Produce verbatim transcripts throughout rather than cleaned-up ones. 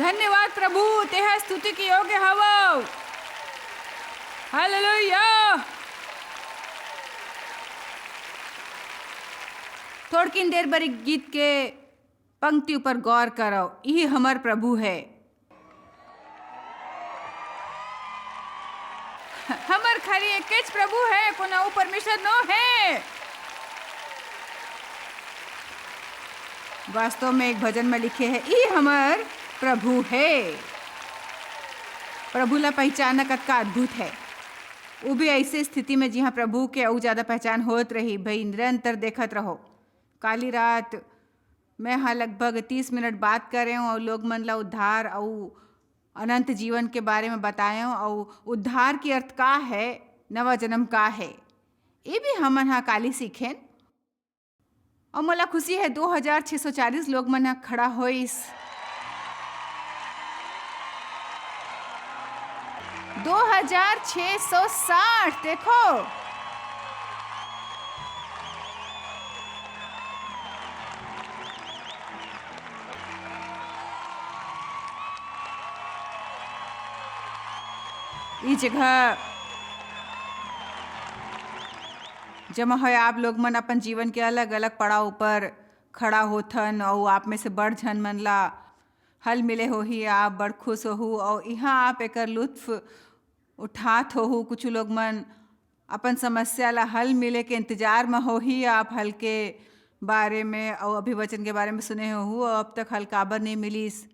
धन्यवाद प्रभु, तेहा स्तुति के योग्य हवव। हालेलुया। थोड़किन देर बर गीत के पंक्ति ऊपर गौर करव। इही हमर प्रभु हे। हमर खाली एकेच प्रभु हे, कोनो अउ परमेश्वर नो हे। वास्तव में एक भजन में लिखे हे, "ई हमर प्रभु हे।" प्रभु ला पहचानना कतका अद्भुत हे। वो भी ऐसे स्थिति में जिहाँ प्रभु के अउ ज्यादा पहचान होत रही। भाई, निरंतर देखत रहो। काली रात मैं हा लगभग तीस मिनट बात करे हूँ और लोग मन ला उद्धार और अनंत जीवन के बारे में बताए हूँ और उद्धार के अर्थ का है, नवा जन्म का है, ये भी हमन हा काली सीखेन। और मोला खुशी है, दो हजार छः सौ चालीस लोग मन हा खड़ा होइस। दो हजार छः सौ साठ, देखो। ई जगह जमा होए आप लोग मन अपन जीवन के अलग-अलग पड़ाव ऊपर खड़ा होथन अउ आप में से बड़ झन मन ला हल मिले होही, आप बड़ खुश होहू अउ इहाँ आप एकर लुत्फ उठात होहू। कुछ लोग मन अपन समस्या ला हल मिले के इंतजार म होही, आप हल के बारे में अउ अभिवचन के बारे में सुने होहू अउ अब तक हल काबर नहीं मिलिस।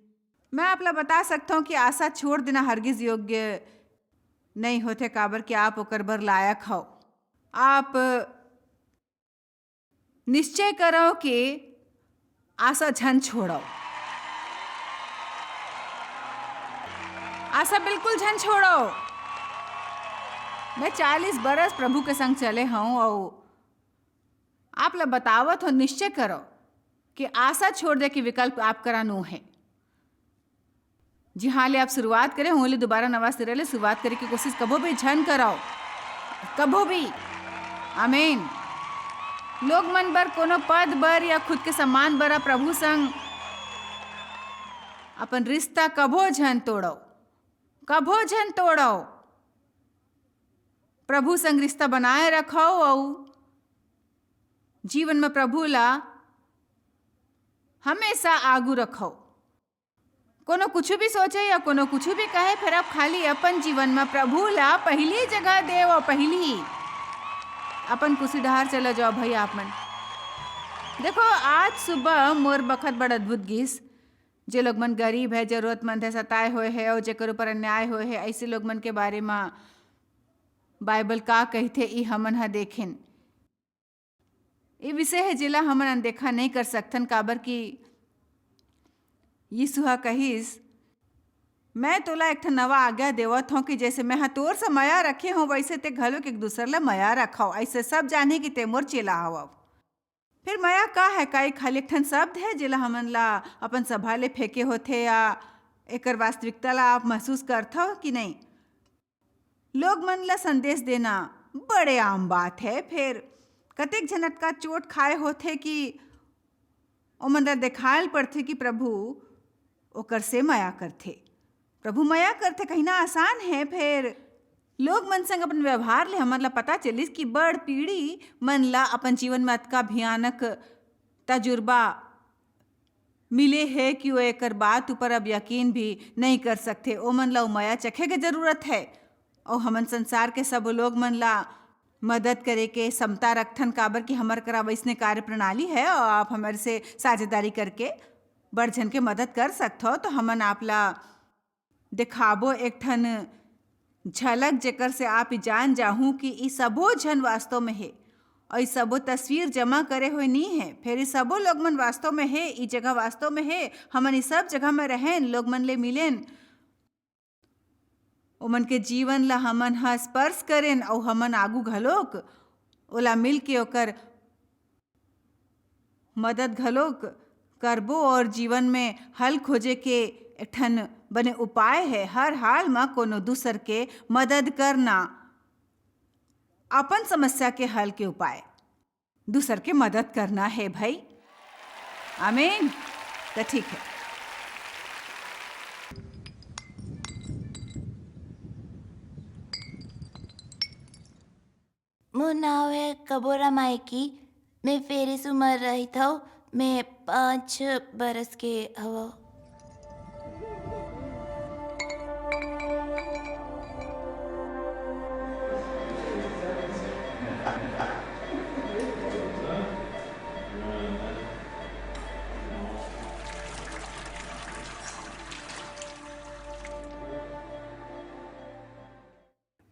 मैं आप ला बता सकता हूँ कि आशा छोड़ देना हरगिज योग्य नहीं होथे, काबर कि आप ओकर बर लायक हव। आप निश्चय करव कि आशा झन छोड़व। आशा बिल्कुल झन छोड़व। मैं चालीस बरस प्रभु के संग चले हूँ और आप ला बतावत हो, निश्चय करो कि आशा छोड़ दे के विकल्प आप करा नो है। जिहाँ ले आप शुरुआत करे, उहाँ ले दोबारा नवा सिरा ले शुरुआत करे के कोशिश कभो भी झन करव, कभो भी। आमीन। लोग मन बर, कोनो पद बर या खुद के सम्मान बर आप प्रभु संग अपन रिश्ता कभो झन तोड़व, कभो झन तोड़व। प्रभु संग रिश्ता बनाए रखव अउ जीवन में प्रभु ला हमेशा आगू रखव। कोनो कुछ भी सोचे या कोनो कुछ भी कहे, फेर आप खाली अपन जीवन में प्रभु ला पहली जगह देव अउ पहली अपन कुर्सी डहार चला जाओ भाई आप मन। देखो, आज सुबह मोर बखत बड़ अद्भुत गिस। जे लोग मन गरीब है, जरूरतमंद है, सताए हुए है और जेकर ऊपर अन्याय हुए है, ऐसे लोग मन के बारे में बाइबल का कहथे, ई हमन ह देखेन। ये विषय है जेला हमन अनदेखा नहीं कर सकथन, काबर कि यीशु ह कहिस, "मैं तोला एक ठन नवा आज्ञा देवत हौं कि जैसे मैं ह तोर से मया रखे हौं, वैसे ते घलोक एक दूसर ला मया रखव। ऐसे सब जानही कि ते मोर चेला हवव।" फिर मया का है? का ये खाली एक ठन शब्द है जेला हमन ला अपन सभा ले फेंके होथे या एकर वास्तविकता ला आप महसूस करथव कि नहीं? लोग मन ला संदेश देना बड़े आम बात है। फेर कतेक झन अतका चोट खाए होथे कि ओमन ला देखायल पड़थे कि प्रभु ओकर से मया करथे। प्रभु मया करथे कहिना आसान है। फेर लोग मन संग अपन व्यवहार ले हमन ला पता चलिस कि बड़ पीढ़ी मन ला अपन जीवन में अतका भयानक तजुर्बा मिले हे कि वो एकर बात ऊपर अब यकीन भी नहीं कर सकथे। ओमन ला वो मया चखे के जरूरत है। और हमन संसार के सब लोग मन ला मदद करे के समता रखथन, काबर कि हमर करा वैसने कार्यप्रणाली है और आप हमर से साझेदारी करके बड़ झन के मदद कर सकथव। तो हमन आप ला देखाबो एक ठन झलक, जेकर से आप ई जान जाहू कि ई सबो झन वास्तव में हे और ई सबो तस्वीर जमा करे हुए नी है। फेर ई सबो लोग मन वास्तव में हे, ई जगह वास्तव में हे। हमन ई सब जगह में रहेन, लोग मन ले मिलेन, ओमन के जीवन ला हमन ह स्पर्श करेन अउ हमन आगू घलोक ओला मिल के ओकर मदद घलोक करबो। और जीवन में हल खोजे के एक ठन बने उपाय है, हर हाल म कोनो दूसर के मदद करना, अपन समस्या के हल के उपाय। दूसर के मदद करना है भाई। आमीन। तो ठीक है, मोर नाव हे कबोरा माइकी। मैं फेरिस उमर रहिथव। मैं पाँच बरस के हवव।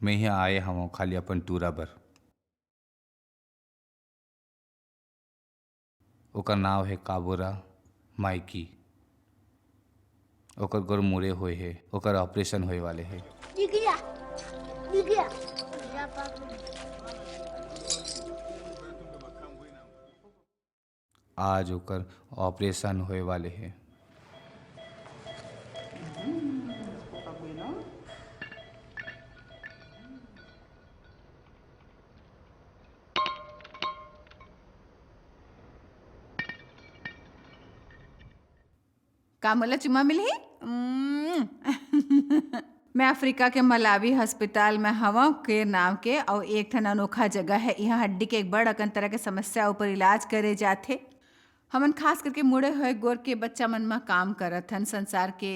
मैं इहाँ आए हवं खाली अपन टूरा बर। ओकर नाव हे काबोरा माइकी। ओकर गोड़ मुड़े होए हे, ओकर ऑपरेशन होए वाले हे। दिख गया, दिख गया। आज ओकर ऑपरेशन होए वाले हे। का मोला चुम्मा मिलही? उम्म। मैं अफ्रीका के मलावी अस्पताल में हवं, केयर नाम के, अउ एक ठन अनोखा जगह हे। इहाँ हड्डी के एक बड़ अकन तरह के समस्या ऊपर इलाज करे जाथे। हमन खास करके मुड़े होए गोर के बच्चा मन म काम करत हन। संसार के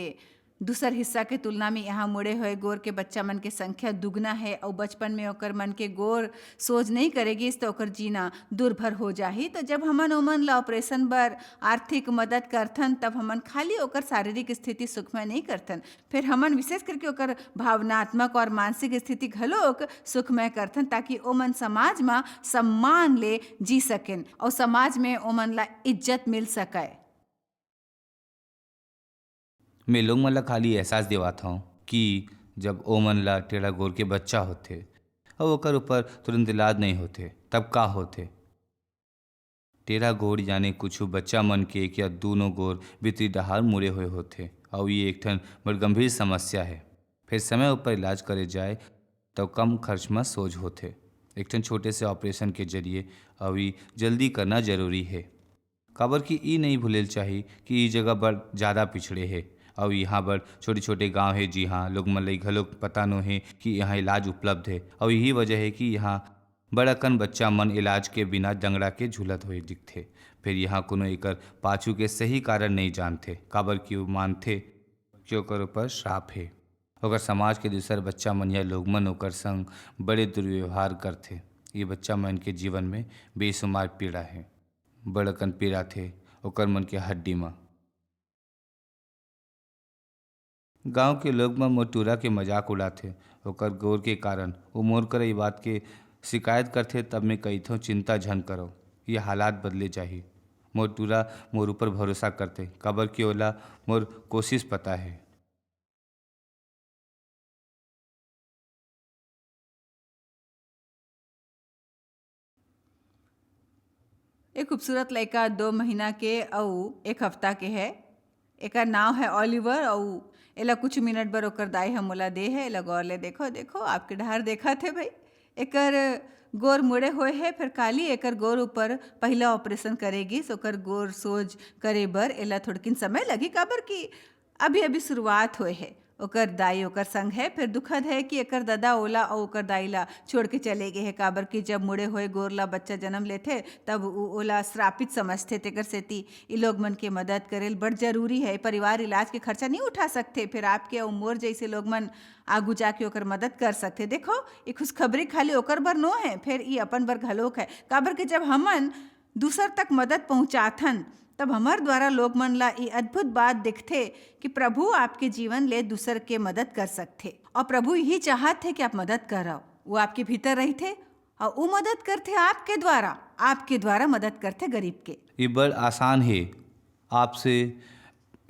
दूसर हिस्सा के तुलना में यहाँ मुड़े होए गोर के बच्चा मन के संख्या दुगना हे, अउ बचपन में ओकर मन के गोर सोझ नइ करे गिस, त ओकर जीना दुर्भर हो जाही। त जब हमन ओमन ला ऑपरेशन बर आर्थिक मदद करथन, तब हमन खाली ओकर शारीरिक स्थिति सुखमय नइ करथन, फेर हमन विशेष करके ओकर भावनात्मक और मानसिक स्थिति घलोक सुखमय करथन, ताकि ओमन समाज म सम्मान ले जी सकेन और समाज में ओमन ला इज्जत मिल सकय। मैं लोग मन ला खाली एहसास दिवात हौं कि जब ओमन ला टेढ़ा गोर के बच्चा होथे अउ ओकर ऊपर तुरंत इलाज नहीं होथे, तब का होथे? टेढ़ा गोड़ यानी कुछु बच्चा मन के एक या दूनों गोर भीतरी डहार मुड़े हुए होथे, अउ ये एक ठन बड़ गंभीर समस्या है। फिर समय ऊपर इलाज करे जाए, तब कम खर्च म सोझ होथे। एक ठन छोटे से ऑपरेशन के जरिए अउ ये जल्दी करना जरूरी है, काबर कि ई नहीं भूलेल चाही कि ई जगह बड़ ज़्यादा पिछड़े है, अउ यहाँ बड़ छोटे-छोटे गांव है, जी हाँ, लोग मन ला ई घलोक पता नो है कि यहाँ इलाज उपलब्ध है, अउ यही वजह है कि यहाँ बड़ अकन बच्चा मन इलाज के बिना दंगड़ा के झूलत हुए दिखथे। फिर यहाँ कोनो एकर पाछू के सही कारण नइ जानथे, काबर कि वो मानथे कि ओकर ऊपर श्राप हे। ओकर समाज के दूसर बच्चा मन या लोग मन ओकर संग बड़े दुर्व्यवहार करथे। ये बच्चा मन के जीवन में बेसुमार पीड़ा हे। बड़ अकन पीड़ा थे ओकर मन के हड्डी म। गांव के लोग मन मोर टूरा के मजाक उड़ाथे। ओकर गोर के कारण वो मोर करा ये बात के शिकायत करथे, तब मैं कहिथौं, "चिंता झन करो, ये हालात बदले जाही।" मोर टूरा मोर ऊपर भरोसा करथे, काबर कि ओला मोर कोशिश पता हे। एक खूबसूरत लइका दो महीना के अउ एक हफ्ता के है। एकर नाव है ओलिवर अउ एला कुछ मिनट बर ओकर दाई ह मोला दे है। एला गौर ले देखो, देखो, आपके डहार देखत हे भाई। एकर गोर मुड़े होए है, फेर काली एकर गोर ऊपर पहिला ऑपरेशन करे गिस। ओकर गोर सोझ करे बर एला थोड़किन समय लगही, काबर कि अभी-अभी शुरुआत होए हे। ओकर दाई ओकर संग हे। फेर दुखद हे कि एकर ददा ओला अउ ओकर दाई ला छोड़ के चले गे हे, काबर कि जब मुड़े होए गोर ला बच्चा जन्म लेथे, तब उ ओला श्रापित समझथे। तेकर सेती इ लोग मन के मदद करेल बड़ जरूरी हे। परिवार इलाज के खर्चा नइ उठा सकथे, फेर आपके अउ मोर जइसे लोग मन आगू जाके ओकर मदद कर सकथे। देखो, ये खुशखबरी खाली ओकर बर नो हे, फेर ये अपन बर घलोक हे, काबर कि जब हमन दूसर तक मदद पहुंचाथन, तब हमर द्वारा लोग मन ला ये अद्भुत बात दिखथे कि प्रभु आपके जीवन ले दूसर के मदद कर सकथे, और प्रभु यही चाहत हे कि आप मदद करव। वो आपके भीतर रहिथे और वो मदद करथे आपके द्वारा, आपके द्वारा मदद करथे गरीब के। ये बड़ आसान हे, आपसे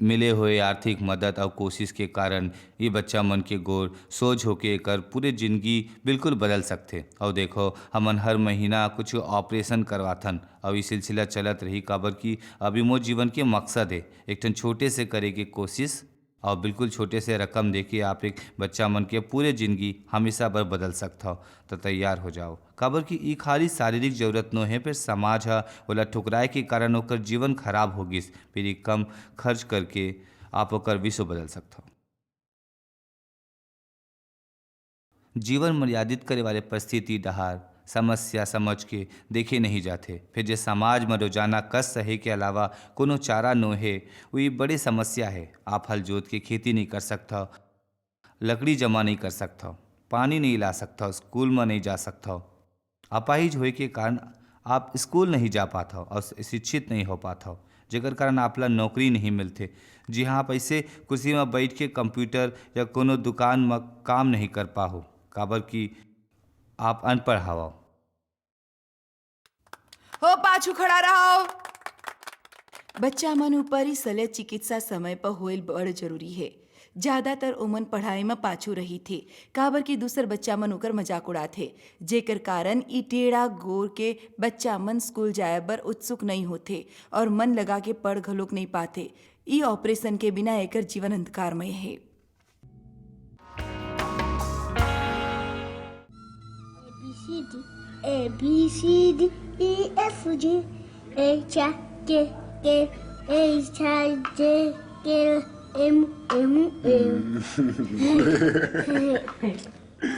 मिले हुए आर्थिक मदद अउ कोशिश के कारण ये बच्चा मन के गोर सोझ होके एकर पूरे जिंदगी बिल्कुल बदल सकथे। अउ देखो, हमन हर महीना कुछ ऑपरेशन करवाथन अउ ये सिलसिला चलत रही, काबर कि अभी मोर जीवन के मकसद हे एक ठन छोटे से करे के कोशिश अउ बिल्कुल छोटे से रकम देके आप एक बच्चा मन के पूरे जिंदगी हमेशा बर बदल सकथव। त तैयार हो जाओ, काबर कि ई खाली शारीरिक जरूरत नो हे, फेर समाज ह ओला ठुकराए के कारण ओकर जीवन खराब हो गिस। फिर ई कम खर्च करके आप ओकर विश्व बदल सकथव। जीवन मर्यादित करे वाले परिस्थिति डहार समस्या समझ के देखे नहीं जाथे। फिर जे समाज म रोजाना कष्ट सहे के अलावा कोनो चारा नो हे, वो ये बड़े समस्या हे। आप हल जोत के खेती नहीं कर सकथव, लकड़ी जमा नहीं कर सकथव, पानी नहीं ला सकथव, स्कूल म नहीं जा सकथव। अपाहिज होए के कारण आप स्कूल नहीं जा पाथव और शिक्षित नहीं हो पाथव, जेकर कारण आप ला नौकरी नहीं मिलथे। जी हाँ, आप ऐसे कुर्सी म बैठ के कंप्यूटर या कोनो दुकान म काम नहीं कर पाहो, काबर कि आप अनपढ़ हवव। हो पाछू खड़ा रहो। बच्चा मन ऊपर ई शल्य चिकित्सा समय पर होएल बड़ जरूरी हे। ज्यादातर ओमन पढ़ाई म पाछू रहिथे, काबर कि दूसर बच्चा मन ओकर मजाक उड़ाथे, जेकर कारण ई टेढ़ा गोर के बच्चा मन स्कूल जाए बर उत्सुक नइ होथे और मन लगा के पढ़ घलोक नइ पाथे। ई ऑपरेशन के बिना एकर जीवन अंधकारमय हे। A B C D, A B C D, E F G, H I J K, H I J K, M M M.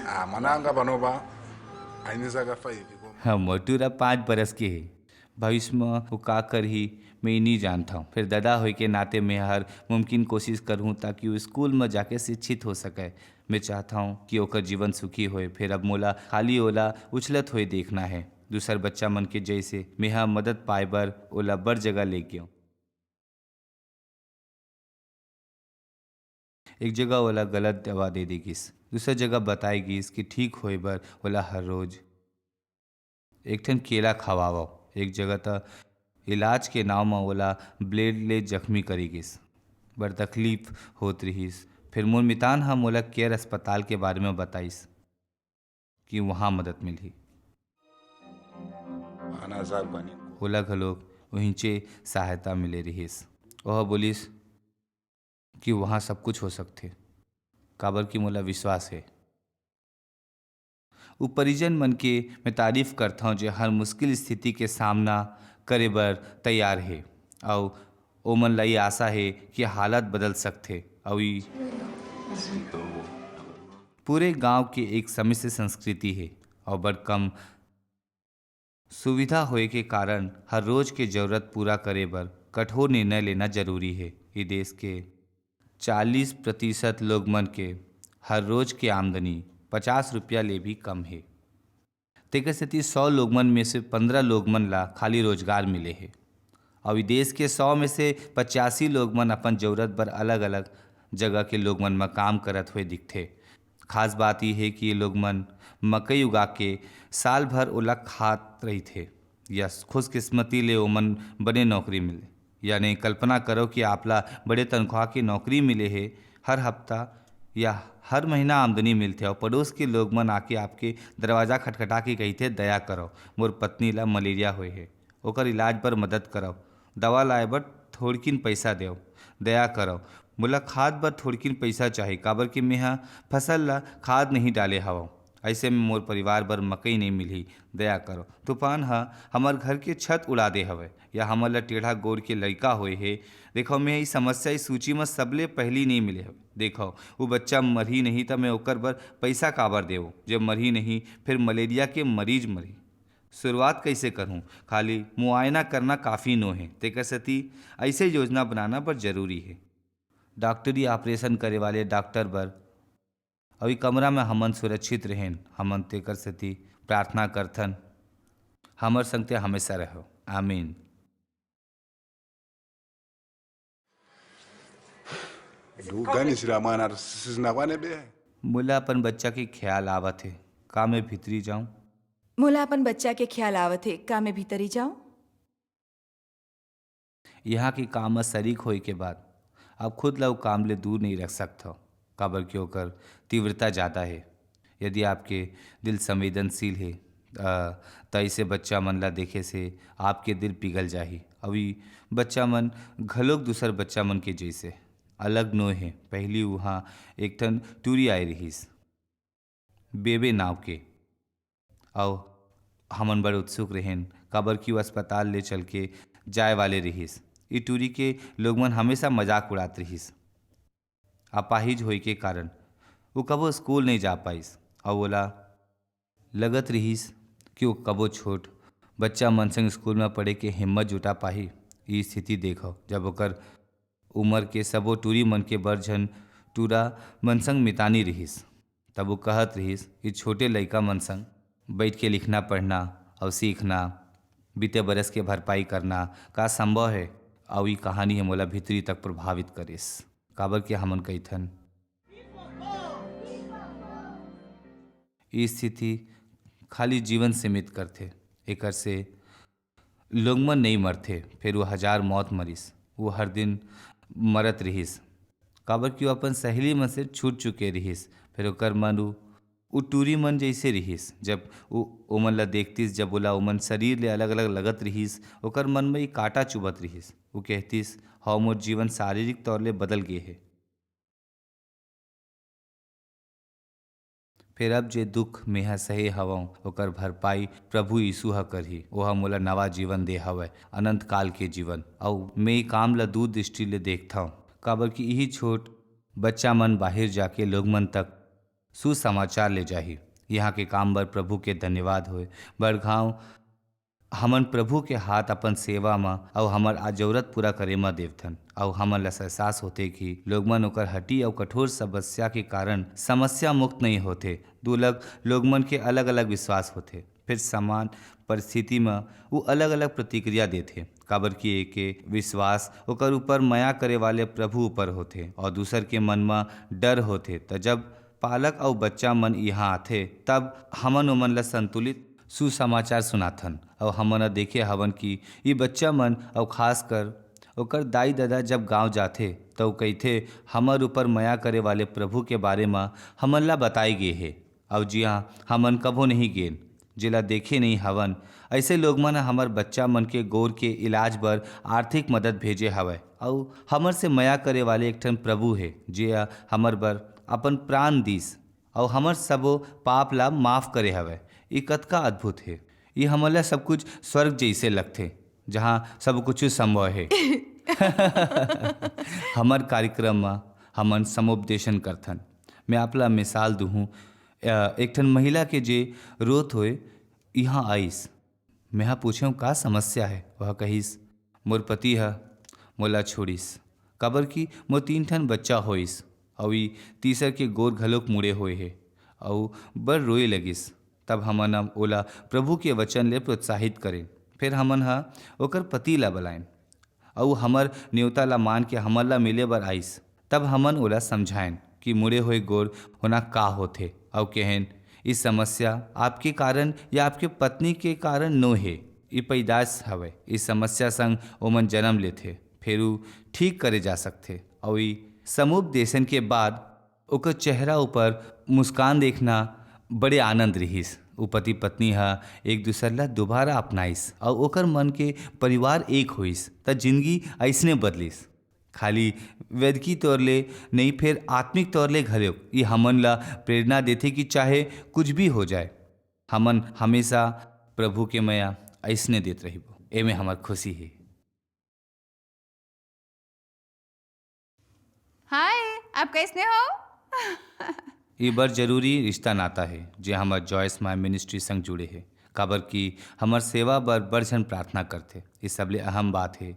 Ah, mananga bano ba, ainizaga five. हाँ, मोटू रा पाँच बरस के हे। भविष्य म वो का करही, मैं नी जानत हूँ। फिर ददा होए के नाते मैं हर मुमकिन कोशिश करहूँ ताकि वो स्कूल म जाके शिक्षित हो सके। मैं चाहत हूँ कि ओकर जीवन सुखी होए, फिर अब मोला खाली ओला उछलत होए देखना है। दूसर बच्चा मन के जैसे मैं ह मदद पाए बर ओला बड़ जगह ले गेंव। एक जगह ओला गलत दवा दे दे गिस, दूसर जगह बताए गिस कि ठीक होए बर ओला हर रोज एक ठन केला खवावव। एक जगह त इलाज के नाव म ओला ब्लेड ले जख्मी करे गिस। बड़ तकलीफ होत रिहिस। फिर मोर मितान ह मोला केयर अस्पताल के बारे म बताइस कि वहाँ मदद मिलही। Anazagwani. ओला घलोक उहिंचे सहायता मिले रिहिस। ओह बोलिस कि वहाँ सब कुछ हो सकथे, काबर कि मोला विश्वास हे। उ परिजन मन के मैं तारीफ करथौं जे हर मुश्किल स्थिति के सामना करे बर तैयार हे, अउ ओमन ला ये आशा हे कि हालत बदल सकथे। अउ ई पूरे गांव के एक समिश्र संस्कृति हे, अउ बड़ कम सुविधा होए के कारण हर रोज के जरूरत पूरा करे बर कठोर निर्णय लेना जरूरी हे। ई देश के चालीस प्रतिशत लोग मन के हर रोज के आमदनी पचास रुपया ले भी कम हे। तेकर सेती सौ लोग मन में से पंद्रह लोग मन ला खाली रोजगार मिले हे। अउ ई देश के सौ में से पचासी लोग मन अपन जरूरत बर अलग-अलग जगह के लोग मन म काम करत हुए दिखथे। खास बात ई हे कि ये लोग मन मकई उगा के साल भर ओला खात रहिथे, या खुशकिस्मती ले ओमन बने नौकरी मिले। यानी कल्पना करो कि आपला बड़े तनख्वाह के नौकरी मिले हे, हर हफ्ता या हर महीना आमदनी मिलथे, अउ पड़ोस के लोग मन आके आपके दरवाजा खटखटा के कहिथे, "दया करो, मोर पत्नी ला मलेरिया होए हे, ओकर इलाज बर मदद करव, दवा लाए बर थोड़किन पइसा देव, दया करव, मोला खाद बर थोड़किन पइसा चाही, काबर कि मेंहा फसल ला खाद नहीं डाले हवव, अइसे में मोर परिवार बर मकई नहीं मिलही, दया करव।" तूफान ह हमर घर के छत उड़ा दे हवय, या हमर ला टेढ़ा गोड़ के लइका होए हे। देखव, मैं ई समस्या, ई सूची म सबले पहिली नहीं मिले हवय। देखव, वो बच्चा मरही नहीं, त मैं ओकर बर पइसा काबर देवं? जब मरही नहीं, फिर मलेरिया के मरीज मरही। शुरुआत कइसे करहूँ? खाली मुआयना करना काफी नो हे, तेकर सेती अइसे योजना बनाना बड़ जरूरी हे। डॉक्टरी ऑपरेशन करे वाले डॉक्टर बर अउ ई कमरा में हमन सुरक्षित रहेन, हमन तेकर सेती प्रार्थना करथन। हमर संग ते हमेशा रहो। आमीन। Duganis ramana sizna wane be. मोला अपन बच्चा के ख्याल आवत हे, का मैं भीतरी जाऊं? मोला अपन बच्चा के ख्याल आवत हे, का मैं भीतरी जाऊं? यहाँ के काम म शरीक होए के बाद आप खुद ला वो काम ले दूर नहीं रख सकथव, काबर कि ओकर तीव्रता ज़्यादा हे। यदि आपके दिल संवेदनशील हे, अ, त ऐसे बच्चा मन ला देखे से आपके दिल पिघल जाही। अउ ई बच्चा मन घलोक दूसर बच्चा मन के जैसे अलग नो हे। पहली उहाँ एक ठन टूरी आए रिहिस, बेबे नाव के, अउ हमन बड़ उत्सुक रहेन, काबर कि वो अस्पताल ले चल के जाए वाले रिहिस। ई टूरी के लोग मन हमेशा मजाक उड़ात रिहिस। अपाहिज होए के कारण वो कभो स्कूल नहीं जा पाइस, अउ ओला लगत रिहिस कि वो कबो छोट बच्चा मन संग स्कूल में पढ़े के हिम्मत जुटा पाही। ई स्थिति देखव, जब ओकर उमर के सबो टूरी मन के बड़ झन टूरा मन संग मितानी रिहिस, तब वो कहत रिहिस कि छोटे लइका मन संग बइठ के लिखना, पढ़ना अउ सीखना, बीते बरस के भरपाई करना का संभव हे? अउ ई कहानी ह मोला भीतरी तक प्रभावित करिस, काबर कि हमन कहिथन, ई स्थिति खाली जीवन सीमित करथे, एकर से लोग मन नइ मरथे, फेर वो हजार मौत मरिस, वो हर दिन मरत रिहिस, काबर कि वो अपन सहेली मन से छूट चुके रिहिस। फेर ओकर मन उ, उ टूरी मन जइसे रिहिस, जब उ ओमन ला देखतिस, जब ओला ओमन शरीर ले अलग-अलग लगत रिहिस, ओकर मन में ई कांटा चुभत रिहिस। उ कहतिस, "हव, मोर जीवन शारीरिक तौर ले बदल गे हे।" फेर अब जे दुख मेंह सहे हवंव, ओकर भरपाई प्रभु यीशु ह करही। ओह मोला नवा जीवन दे हवय, अनंत काल के जीवन। अऊ मैं ए काम ल दूरदृष्टि ले देखथंव, काबर कि इही छोट बच्चा मन बाहिर जाके लोग मन तक सुसमाचार ले जाही। यहाँ के काम बर प्रभु के धन्यवाद होय। बड़गांव हमन प्रभु के हाथ अपन सेवा म अऊ हमर आ जरूरत पूरा करे म देवथन। अऊ हमन ल एहसास होथे कि लोग मन ओकर हटी अऊ कठोर समस्या के कारण समस्या मुक्त नइ होथे। दू अलग लोग मन के अलग-अलग विश्वास होथे, फिर समान परिस्थिति म वो अलग-अलग प्रतिक्रिया देथे, काबर कि एके विश्वास ओकर ऊपर मया करे वाले प्रभु ऊपर होथे अऊ दूसर के मन म डर होथे। त जब पालक अऊ बच्चा मन इहाँ आथे, तब हमन ओमन ल संतुलित सुसमाचार सुनाथन। अऊ हमन ह देखे हवन कि ई बच्चा मन अऊ खासकर ओकर दाई-ददा जब गांव जाथे, त ऊ कहिथे, "हमर ऊपर मया करे वाले प्रभु के बारे म हमन ला बताए गे हे, अऊ जिहां हमन कभो नहीं गेन, जेला देखे नहीं हवन।" अइसे लोग मन ह हमर बच्चा मन के गोर के इलाज बर आर्थिक मदद भेजे हवय, अऊ हमर से मया करे वाले एक ठन प्रभु हे, जे ह हमर बर अपन प्राण दीस। अऊ हमर सबो पाप ला माफ करे हवय। ई कतका अद्भुत हे! ई हमन ला सब कुछ स्वर्ग जइसे लगथे, जहाँ सब कुछ संभव हे। हमर कार्यक्रम म हमन समुपदेशन करथन। मैं आप ला मिसाल दुहूँ, अ, एक ठन महिला के जे रोत होय इहाँ आइस। मेंहा पूछेंव, "का समस्या हे?" वह कहिस, "मोर पति ह मोला छोड़िस, काबर कि मोर तीन ठन बच्चा होइस, अउ ई तीसर के गोर घलोक मुड़े होए हे," अउ बड़ रोए लगिस। तब हमन ह ओला प्रभु के वचन ले प्रोत्साहित करेन। फेर हमन ह ओकर पति ला बलाएन। अऊ हमर नेवता ला मान के हमन ला मिले बर आइस। तब हमन ओला समझाएन कि मुड़े होए गोर होना का होथे, अऊ कहेन, "ई समस्या आपके कारण या आपके पत्नी के कारण नो हे, ई पैदाइश हवय। ई समस्या संग ओमन जन्म लेथे, फेर ऊ ठीक करे जा सकथे।" अऊ ई समुपदेशन के बाद ओकर चेहरा ऊपर मुस्कान देखना बड़े आनंद रिहिस। ऊ पति-पत्नी ह एक दूसर ला दोबारा अपनाइस अउ ओकर मन के परिवार एक होइस, त जिनगी अइसने बदलिस। खाली वैदिकी तौर ले नइ, फेर आत्मिक तौर ले घलोक। ये हमन ला प्रेरणा देथे कि चाहे कुछ भी हो जाए, हमन हमेशा प्रभु के मया अइसने देत रहिबो। एमे हमर खुशी हे। हाय, आप कैसने हो? ये बड़ जरूरी रिश्ता नाता हे, जे हमर जॉयस माय मिनिस्ट्री संग जुड़े हे, काबर कि हमर सेवा बर बड़ झन प्रार्थना करथे। ये सबले अहम बात हे,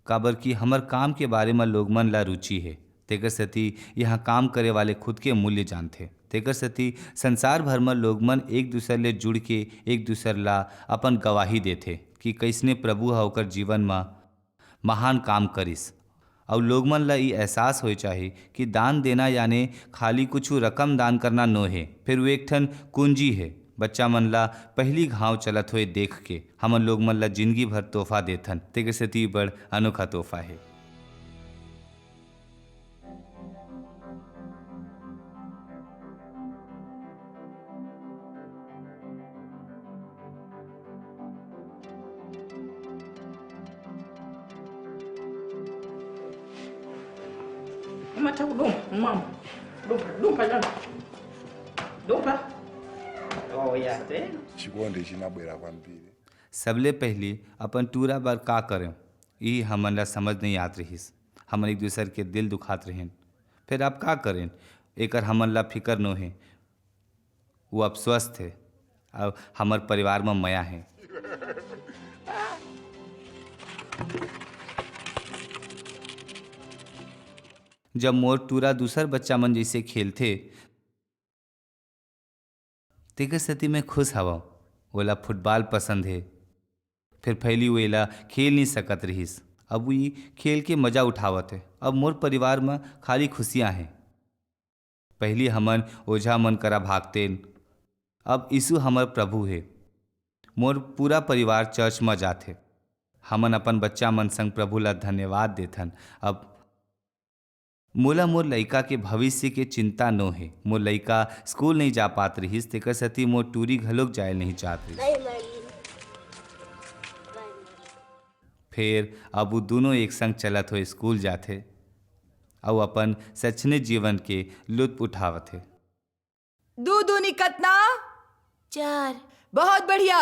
काबर कि हमर काम के बारे म लोग मन ला रुचि हे, तेकर सेती यहाँ काम करे वाले खुद के मूल्य जानथे। तेकर सेती संसार भर म लोग मन एक दूसर ले जुड़ के एक दूसर ला अपन गवाही देथे कि कइसने प्रभु ह ओकर जीवन म महान काम करिस। अउ लोग मन ल ई एहसास होए चाही कि दान देना याने खाली कुछु रकम दान करना नो हे, फेर वो एक ठन कुंजी हे। बच्चा मन ला पहिली घांव चलत होए देख के हमन लोग मन ला जिंदगी भर तोहफा देथन, तेकर सेती बड़ अनोखा तोहफा हे। Mama, taka udumpa, mama. Dumpa, dumpa, dumpa. Dumpa. Oh, ya, te. Chikondi chinabwera kwambiri. सबले पहिली अपन टूरा बर का करें, ई हमन ला समझ नइ आत रिहिस। हमन एक दूसर के दिल दुखात रहेन। फेर अब का करें, एकर हमन ला फिकर नो हे। वो अस्वस्थ हे। अब हमर परिवार म मया हे। जब मोर टूरा दूसर बच्चा मन जइसे खेलथे, तेकर सेती मैं खुश हवंव। ओला फुटबॉल पसंद हे, फेर पहिली वो एला खेल नइ सकत रिहिस। अब वो ई खेल के मजा उठावत हे। अब मोर परिवार म खाली खुशियां हे। पहिली हमन ओझा मन करा भागतेन, अब यीशु हमर प्रभु हे। मोर पूरा परिवार चर्च म जाथे। हमन अपन बच्चा मन संग प्रभु ला धन्यवाद देथन। अब मोला मोर लइका के भविष्य के चिंता नो हे। मोर लइका स्कूल नइ जा पात रिहिस, तेकर सेती मोर टूरी घलोक जाए नइ चाहत रिहिस। फेर अब वो दूनों एक संग चलत होए स्कूल जाथे अउ अपन शैक्षणिक जीवन के लुत्फ उठावत हे। दू दूनी कतना? चार। बहुत बढ़िया।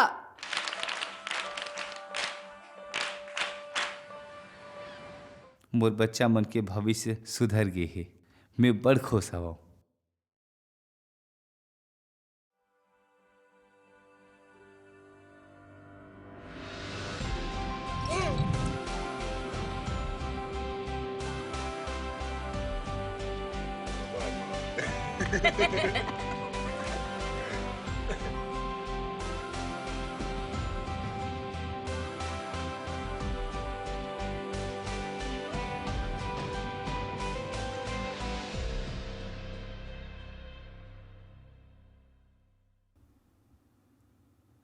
मोर बच्चा मन के भविष्य सुधर गे हे। मैं बड़ खुश हवंव।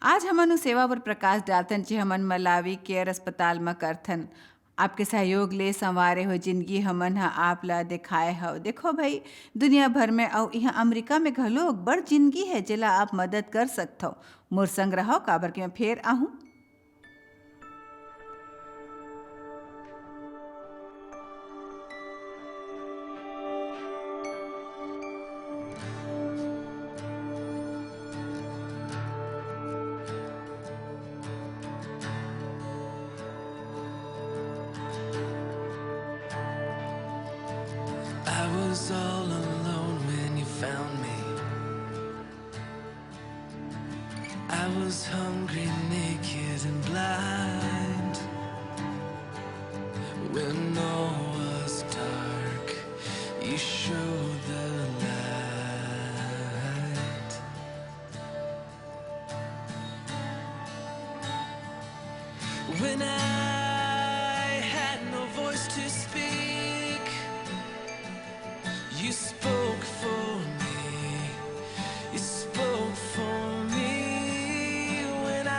आज हमन ओ सेवा पर प्रकाश डालथन, जे हमन मलावी केयर अस्पताल म करथन। आपके सहयोग ले संवारे हो जिंदगी हमन ह आप ला देखाए हव। देखो भाई, दुनिया भर में अउ इहाँ अमेरिका में घलोक बड़ जिंदगी हे, जेला आप मदद कर सकथव। मोर संग रहव, काबर के मैं फेर आहूँ। I was all alone when you found me. I was hungry, naked, and blind. When all was dark, you showed the light. When I had no voice to speak, you spoke for me. You spoke for me when I,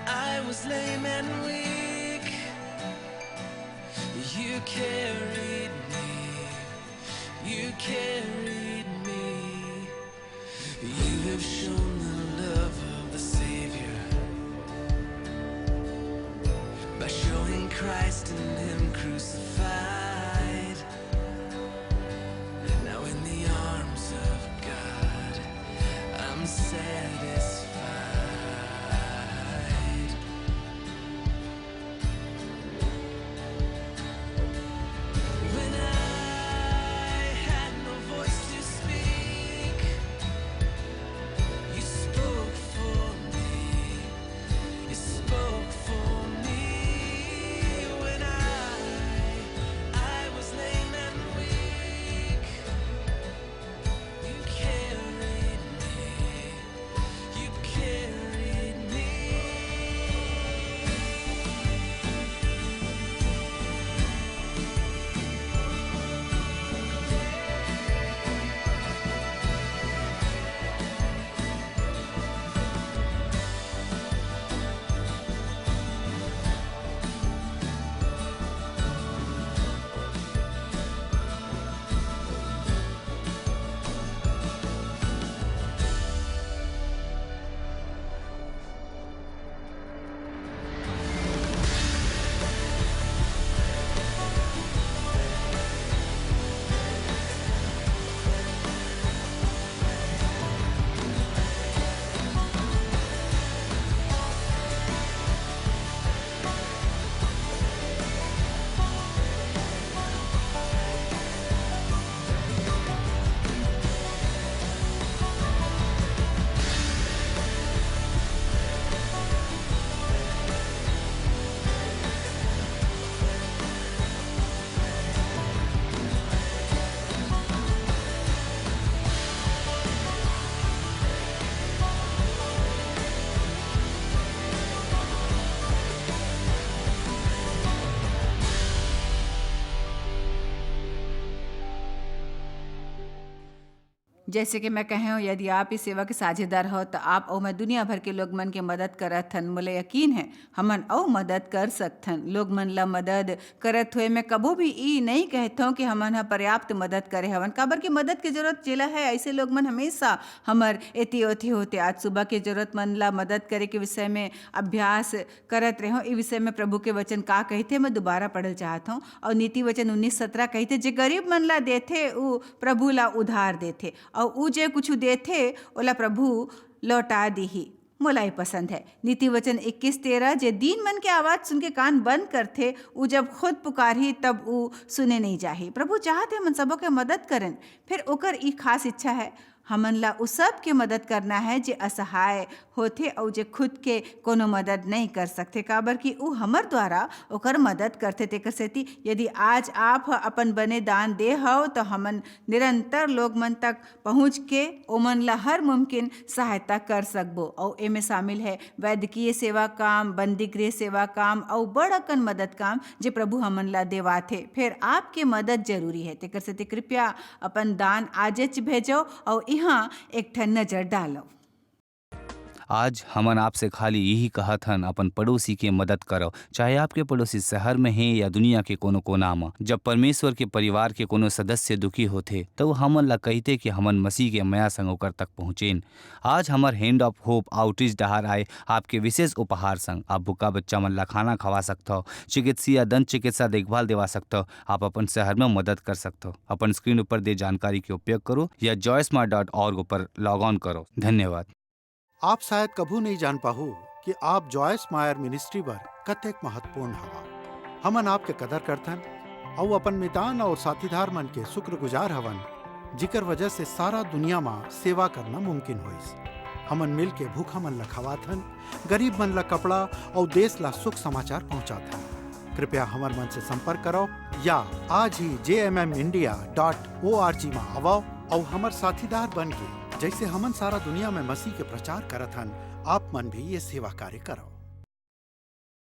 I was lame and weak. You carried me. You carried me. You have shown the love of the Savior by showing Christ and Him crucified. Now in the arms of God, I'm satisfied. When I had no voice to speak, you spoke for me. You spoke for me when I, जैसे कि मैं कहे हूँ, यदि आप इस सेवा के साझेदार हो, तो आप अउ मैं दुनिया भर के लोग मन के मदद करत हन। मोला यकीन है, हमन अउ मदद कर सकथन। लोग मन ला मदद करत हुए मैं कभू भी ई नहीं कहत हूँ कि हमन ह पर्याप्त मदद करे हवन, काबर कि मदद के जरूरत जेला है, ऐसे लोग मन हमेशा हमर एती ओती होते। आज सुबह के जरूरत मन ला मदद करे के विषय में अभ्यास करत रहे हूँ। ई विषय में प्रभु के वचन का कहिथे, मैं दोबारा पढ़ल चाहत हूँ। और नीति वचन उन्नीस सत्रह कहिथे, "जे गरीब मन ला देथे, उ प्रभु ला उधार देथे, और उ जे कुछु देथे, ओला प्रभु लौटा दीही।" मोला ई पसंद है। नीति वचन इक्कीस तेरह, "जे दीन मन के आवाज सुन के कान बंद करथे, उ जब खुद पुकारही, तब उ सुने नहीं जाही।" प्रभु चाहत है हमन सबो के मदद करन, फिर ओकर ई खास इच्छा है, हमन ला उ सब के मदद करना है जे असहाय होथे अउ जे खुद के कोनो मदद नहीं कर सकथे, काबर कि उ हमर द्वारा ओकर मदद करथे। तेकर सेती यदि आज आप ह अपन बने दान दे हव, तो हमन निरंतर लोग मन तक पहुँच के ओमन ला हर मुमकिन सहायता कर सकबो। अउ एमे शामिल है वैद्यकीय सेवा काम, बंदी गृह सेवा काम अउ बड़ अकन मदद काम, जे प्रभु हमन ला देवाथे। फेर आपके मदद जरूरी है, तेकर सेती कृपया अपन दान आजेच भेजो अउ इहाँ एक ठन नजर डालो। आज हमन आपसे खाली यही कहत हन, अपन पड़ोसी के मदद करव, चाहे आपके पड़ोसी शहर में हे या दुनिया के कोनो कोना म। जब परमेश्वर के परिवार के कोनो सदस्य दुखी होथे, त वो हमन ला कहिथे कि हमन मसीह के मया संग ओकर तक पहुँचेन। आज हमर Hand of Hope outreach डहार आए आपके विशेष उपहार संग। आप भूखा बच्चा मन ला खाना खवा सकथव, चिकित्सीय दंत चिकित्सा देखभाल देवा सकथव। आप अपन शहर में मदद कर सकथव। अपन स्क्रीन ऊपर दे जानकारी के उपयोग करो या joysmart dot org ऊपर log on करो। धन्यवाद। आप शायद कभू नहीं जान पाहू कि आप जॉयस मायर मिनिस्ट्री बर कतेक महत्वपूर्ण हवा। हमन आपके कदर करथन अउ अपन मितान और साथीदार मन के शुक्रगुजार हवन, जिकर वजह से सारा दुनिया मा सेवा करना मुमकिन होइस। हमन मिल के भूखा मन ला खवाथन, गरीब मन ला कपड़ा अउ देश ला सुख समाचार पहुंचाथन। कृपया हमर मन से संपर्क करव या आज ही J M M India dot O R G मा आवव अउ हमर साथीदार बन के, जैसे हमन सारा दुनिया में मसीह के प्रचार करत हन, आप मन भी ये सेवा कार्य करव।